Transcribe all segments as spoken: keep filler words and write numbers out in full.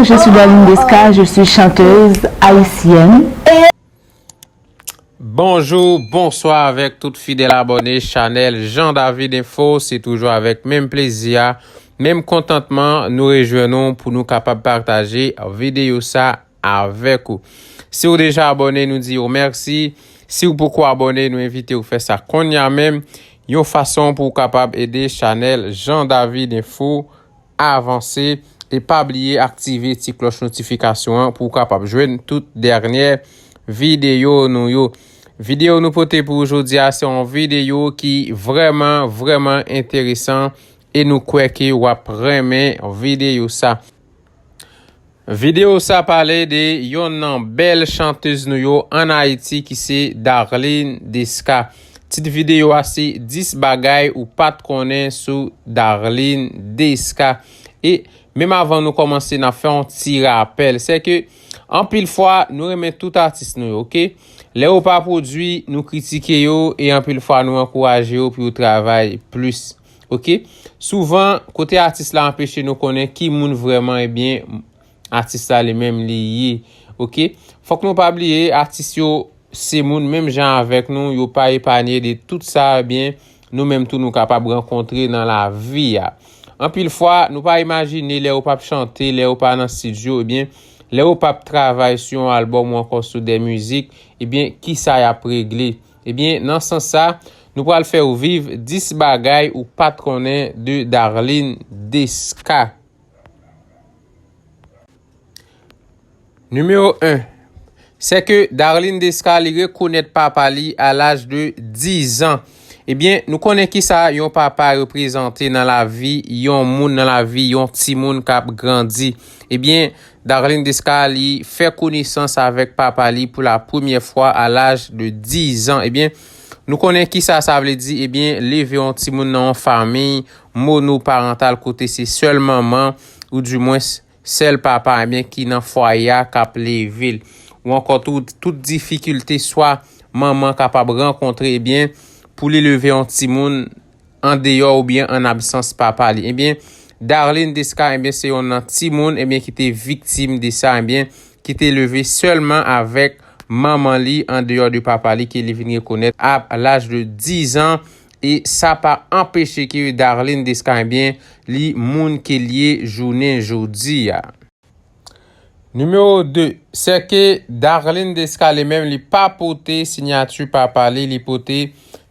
Je suis Darline Desca, je suis chanteuse haïtienne. Bonjou, bonswa avèk tout fidèl abòne chanèl Jean David Info. Se toujou avèk menm plezi a, menm kontantman nou rejwenn nou pou nou kapab pataje videyo sa avèk ou. Si w deja abòne, nou di w mèsi. Si w poko abòne, nou envite w fè sa kounye a menm. Yon fason pou w kapab ede chanèl Jean David Info avanse. E pa bliye aktive ti klòch notifikasyon an pou w kapab jwenn tout dènyè videyo nou yo. Videyo nou pote pou ou jodi a se yon videyo ki vrèman, vrèman enteresan e nou kwè ke w ap renmen videyo sa. Videyo sa pale de yonn nan bèl chantèz nou yo ann Ayiti ki se Darline Desca. Tit videyo a se dis bagay ou pa t konnen sou Darline Desca. E menm avan nou kòmanse, n ap fè yon ti rapèl. Se ke anpil fwa, nou renmen tout atis nou yo, oke? Lè yo pa pwodui, nou kritike yo e anpil fwa nou ankouraje yo pou yo travay plis. Oke? Souvan, kote atis la anpeche nou konnen ki moun vrèman, ebyen, atis la li menm li ye. Oke? Fòk nou pa bliye, atis yo se moun menm jan avèk nou, yo pa epanye de tout sa, ebyen, nou menm tou nou kapab rankontre nan lavi a. Anpil fwa, nou pa imajine lè yo p ap chante, lè yo pa nan estidyo, ebyen, lè yo p ap travay sou yon albòm ou ankò sou de mizik, ebyen, kisa y ap regle? Ebyen, nan sans sa, nou pral fè w viv dis bagay ou pa t konnen de Darline Desca. Nimewo en, se ke Darline Desca li rekonèt papa li a laj de diz an. Ebyen, nou konnen kisa yon papa reprezante nan lavi yon moun, nan lavi yon timoun k ap grandi. Ebyen, Darline Desca li fè konesans avèk papa li pou la premyè fwa a laj de diz an. Ebyen, nou konnen kisa sa vle di, ebyen, leve yon timoun nan yon fanmi monoparantal kote se sèl manman ou dimwens sèl papa, ebyen, ki nan fwaye a k ap leve l. Ou ankò tou, tout difikilte swa manman kapab rankontre, ebyen, pou li leve yon timoun andeyò oubyen an absans papa li. Ebyen, Darline Desca, ebyen, se yonn nan timoun, ebyen, ki te viktim de sa, ebyen, ki te leve sèlman avèk manman li andeyò de papa li ke li vin rekonèt a laj de diz an. E sa pa anpeche ke Darline Desca, ebyen, li moun ke l ye jounen jodi a. Nimewo de, se ke Darline Desca li menm li pa pote siyati papa li, li pote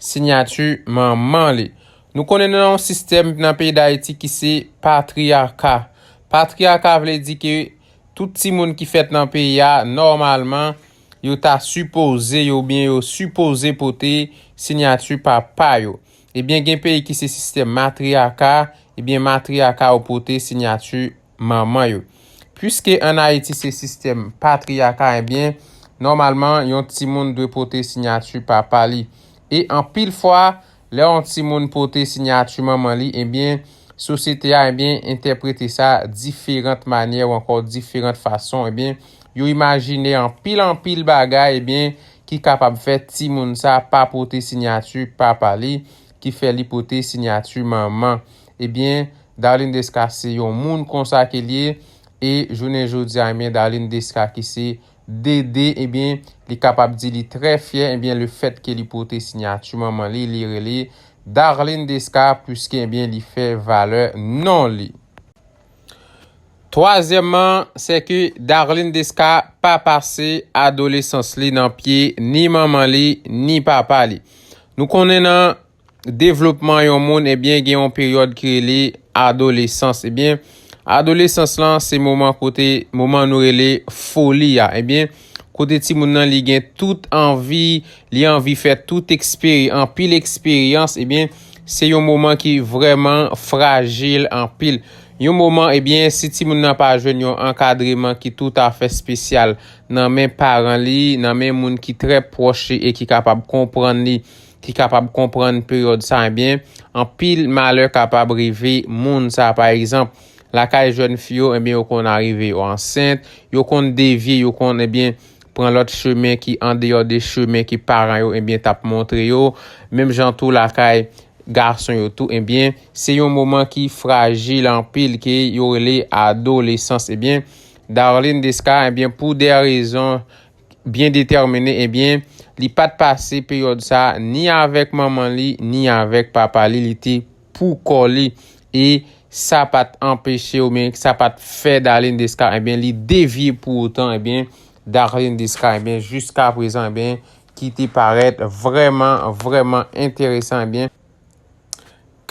siyati manman li. Nou konnen nan yon sistèm nan peyi Dayiti ki se patriyaka. Patriyaka vle di ke tout timoun ki fèt nan peyi a, nòmalman, yo ta sipoze, yo byen yo sipoze pote siyati papa yo. Ebyen, gen peyi ki se sistèm matriyaka, ebyen, matriyaka yo pote siyati manman yo. Piske ann Ayiti se sistèm patriyaka, ebyen, nòmalman, yon timoun dwe pote siyati papa li. E anpil fwa, lè yon timoun pote siyati manman li, ebyen, sosyete a, ebyen, entèprete sa diferant manyè ou ankò diferant fason, ebyen, yo imajine anpil, anpil bagay, ebyen, ki kapab fè timoun sa pa pote siyati papa li, ki fè li pote siyati manman. Ebyen, Darline Desca se yon moun konsa ke l ye, e jounen jodi a, ebyen, Darline Desca ki se Dede, ebyen, li kapab di li trè fyè, ebyen, le fèt ke li pote siyati manman li, li rele Darline Desca, piske, ebyen, li fè valè non li. Twazyèmman, se ke Darline Desca pa pase adolesans li nan pye ni manman li, ni papa li. Nou konnen nan devlopman yon moun, ebyen, gen yon peryòd ki rele adolesans. Ebyen, adolesans lan, se moman kote, moman nou rele foli a. Ebyen, kote timoun nan, li gen tout anvi, li anvi fè tout eksperi-, anpil eksperyans, ebyen, se yon moman ki vrèman frajil anpil. Yon moman, ebyen, si timoun nan pa jwenn yon ankadreman ki toutafè espesyal nan men paran li, nan men moun ki trè pwòch li e ki kapab konprann li, ki kapab konprann peryòd sa, ebyen, anpil malè kapab rive moun sa. Pa egzanp, lakay jèn fi yo, ebyen, yo konn arive yo ansent, yo konn devye, yo konn, ebyen, pran lòt chemen ki andeyò de chemen ke paran yo, ebyen, t ap montre yo. Menm jan tou lakay gason yo tou, ebyen, se yon moman ki frajil anpil ke yo rele adolesans. Ebyen, Darline Desca, ebyen, pou de rezon byen detèmine, ebyen, li pa t pase peryòd sa ni avèk manman li, ni avèk papa li, li te pou kò li. E sa pa t anpeche oubyen sa pa t fè Darline Desca, ebyen, li devye pou otan, ebyen, Darline Desca, ebyen, jiska prezan, ebyen, ki te parèt vrèman, vrèman enteresan, ebyen.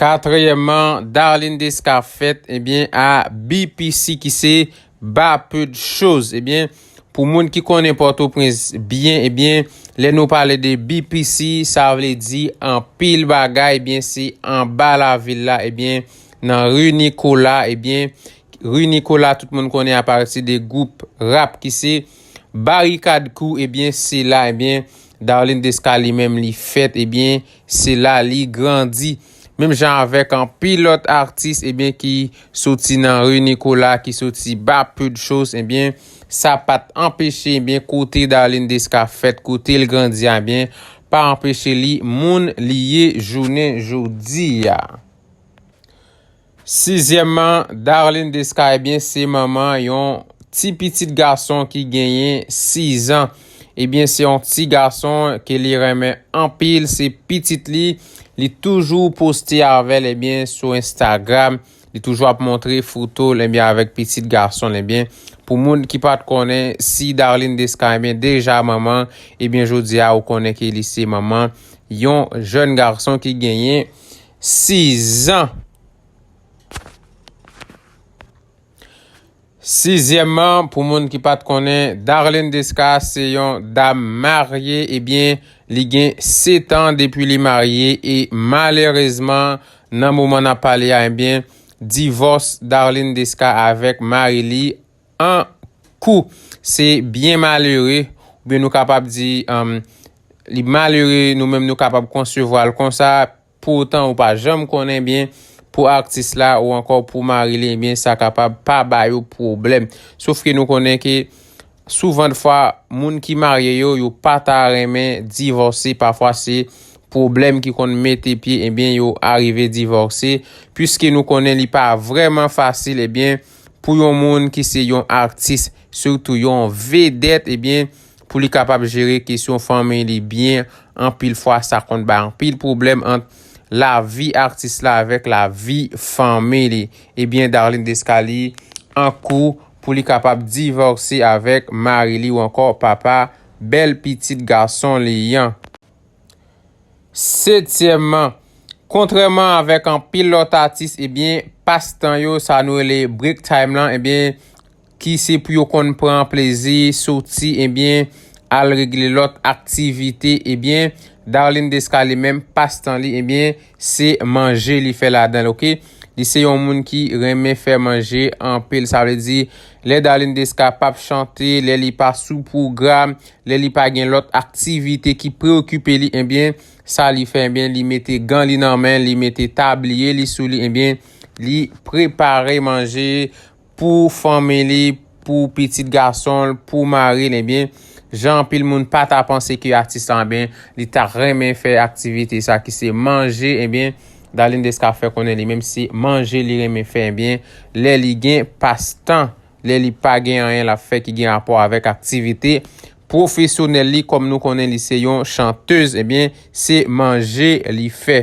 Katriyèmman, Darline Desca fèt, ebyen, a B P C ki se Ba Peu de Chose. Ebyen, pou moun ki konnen Pòtoprens byen, ebyen, lè nou pale de B P C, sa vle di anpil bagay, ebyen, se anba lavil la, ebyen, nan ri Nikola, ebyen, ri Nikola, tout moun konnen apati de gwoup rap ki se Barikad Crew, ebyen, se la, ebyen, Darline Desca li menm li fèt, ebyen, se la li grandi. Menm jan avèk anpil lòt atis, ebyen, ki soti nan ri Nikola, ki soti Ba Peu de Chose, ebyen, sa pa t anpeche, ebyen, kote Darline Desca fèt, kote l grandi a, ebyen, pa anpeche li moun li ye jounen jodi a. Sizyèmman, Darline Desca, ebyen, se manman yon ti pitit gason ki genyen sis an. Ebyen, se yon ti gason ke li renmen anpil, se pitit li. Li toujou poste avè l, ebyen, sou Instagram. Li toujou ap montre foto l, ebyen, avèk pitit gason l, ebyen. Pou moun ki pa t konnen, si Darline Desca, ebyen, deja manman, ebyen, jodi a, ou konnen ke li se manman yon jèn gason ki genyen sis an. Sizyèmman, pou moun ki pa t konnen, Darline Desca se yon dam marye, ebyen, li gen sèt an depi li marye, e malerezman, nan moman n ap pale a, ebyen, divòs Darline Desca avèk mari li an kou. Se byen malere, oubyen nou kapab di, um, li malere, nou menm nou kapab konsevwa l konsa, pou otan ou pa janm konnen byen pou atis la ou ankò pou mari li, ebyen, sa kapab pa ba yo pwoblèm. Sof ke nou konnen ke souvandfwa, moun ki marye yo, yo pa ta renmen divòse, pafwa se pwoblèm ki konn mete pye, ebyen, yo arive divòse, piske nou konnen li pa vrèman fasil, ebyen, pou yon moun ki se yon atis, sitou yon vedèt, ebyen, pou li kapab jere kesyon fanmi li byen, anpil fwa sa konn bay anpil pwoblèm ant lavi atis la avèk lavi fanmi li. Ebyen, Darline Desca li an kou pou li kapab divòse avèk mari li ou ankò papa bèl pitit gason li an. Setyèmman, kontrèman avèk anpil lòt atis, ebyen, pastan yo, sa nou rele break time lan, ebyen, ki se pou yo konn pran plezi, soti, ebyen, al regle lòt aktivite, ebyen, Darline Desca li menm, pastan li, ebyen, se manje li fè ladan l, oke? Li se yon moun ki renmen fè manje anpil, sa vle di, lè Darline Desca p ap chante, lè li pa sou pwogram, lè li pa gen lòt aktivite ki preokipe li, ebyen, sa li fè, ebyen, li mete gan li nan men, li mete tabliye li sou li, ebyen, li prepare manje pou fanmi li, pou pitit gason l, pou mari l, ebyen, jan anpil moun pa ta panse ke atis la, ebyen, li ta renmen fè aktivite sa ki se manje, ebyen, Darline Desca fè konnen li menm se manje li renmen fè, ebyen, lè li gen pastan, lè li pa gen anyen l ap fè ki gen rapò avèk aktivite pwofesyonèl li, kòm nou konnen li se yon chantez, ebyen, se manje li fè.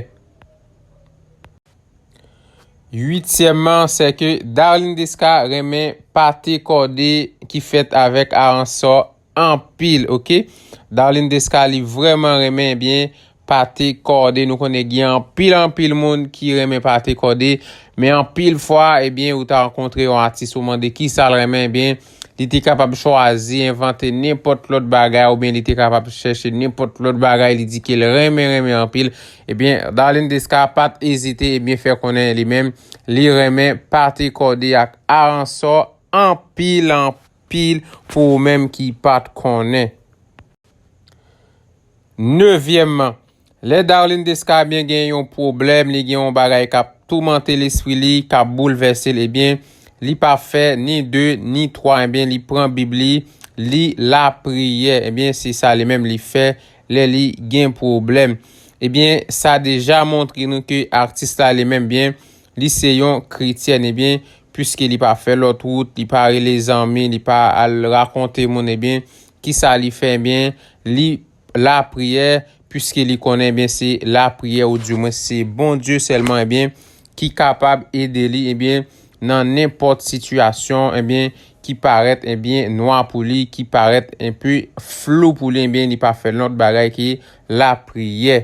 Uityèmman, se ke Darline Desca renmen pate kòde ki fèt avèk aransò anpil, oke? Darline Desca li vrèman renmen, ebyen, pate kòde. Nou konnen gen anpil, anpil moun ki renmen pate kòde, men anpil fwa, ebyen, ou ta rankontre yon atis, ou mande kisa l renmen, ebyen, li te kapab chwazi, envante nenpòt lòt bagay, oubyen li te kapab chèche nenpòt lòt bagay, li di ke l renmen, renmen anpil. Ebyen, Darline Desca pa t ezite, ebyen, fè konnen li menm, li renmen pate kòde ak aransò anpil, anpil, pou ou menm ki pa t konnen. Nevyèmman, lè Darline Desca byen gen yon pwoblèm, li gen yon bagay k ap toumante lespri li, k ap boulvèse l, ebyen, li pa fè ni de, ni twa, ebyen, li pran Bib li, li lapriyè, ebyen, se sa li menm li fè lè li gen pwoblèm. Ebyen, sa deja montre nou ke atis la li menm byen, li se yon kretyèn, ebyen, piske li pa fè lòt wout, li pa rele zanmi, li pa al rakonte moun, ebyen, kisa li fè, ebyen, li lapriyè, piske li konnen, ebyen, se lapriyè, ou di mwen se Bondye sèlman, ebyen, ki kapab ede li, ebyen, nan nenpòt sitiyasyon, ebyen, ki parèt, ebyen, nwa pou li, ki parèt enpe flou pou li, ebyen, li pa fè lòt bagay ke lapriyè.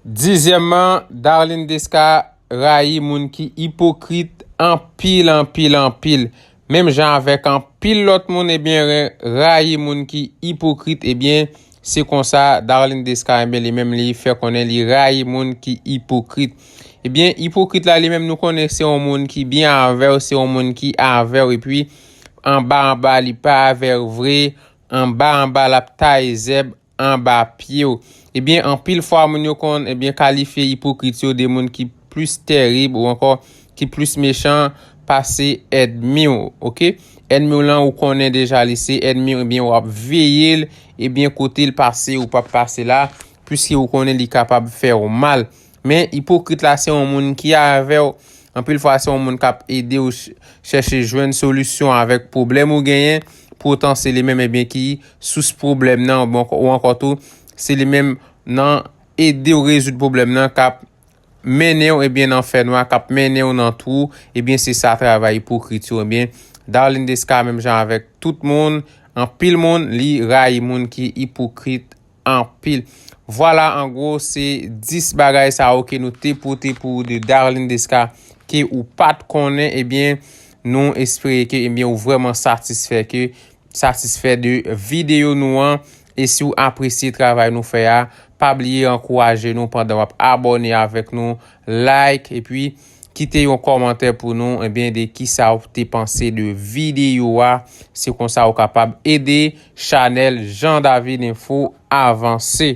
Dizyèmman, Darline Desca rayi moun ki ipokrit anpil, anpil, anpil. Menm jan avèk anpil lòt moun, ebyen, rayi moun ki ipokrit, ebyen, se konsa Darline Desca, ebyen, li menm li fè konnen li rayi moun ki ipokrit. Ebyen, ipokrit la, li menm nou konnen se yon moun ki byen avè w, se yon moun ki avè w, epi anba, anba, li pa avè w vre, anba, anba, l ap taye zèb anba pye w. Ebyen, anpil fwa, moun yo konn, ebyen, kalifye ipokrit yo de moun ki plis tèrib ou ankò ki plis mechan pase ènmi w, oke? Ènmi w lan, ou konnen deja li se ènmi w, ebyen, w ap veye l, ebyen, kote l pase, ou p ap pase la, piske ou konnen li kapab fè w mal. Men, ipokrit la, se yon moun ki avè w. Anpil fwa, se yon moun k ap ede w ch-, chèche jwenn solisyon avèk pwoblèm ou genyen pou otan se li menm, ebyen, ki sous pwoblèm nan, ou ankò, ou ankò tou, se li menm nan ede w rezoud pwoblèm nan, k ap mennen w, ebyen, nan fènwa, k ap mennen w nan twou, ebyen, se sa travay ipokrit yo, ebyen, Darline Desca, menm jan avèk tout moun, anpil moun, li rayi moun ki ipokrit anpil. Vwala, an gwo, se dis bagay sa yo ke nou te pote pou ou de Darline Desca ke ou pa t konnen, ebyen, nou espere ke, ebyen, ou vrèman satisfè ke, satisfè de videyo nou an. E si w apresye travay nou fè a, pa bliye ankouraje nou pandan w ap abòne avèk nou, like, epi kite yon kòmantè pou nou, ebyen, de kisa w te panse de videyo a. Se konsa ou kapab ede chanèl Jean David Info avanse.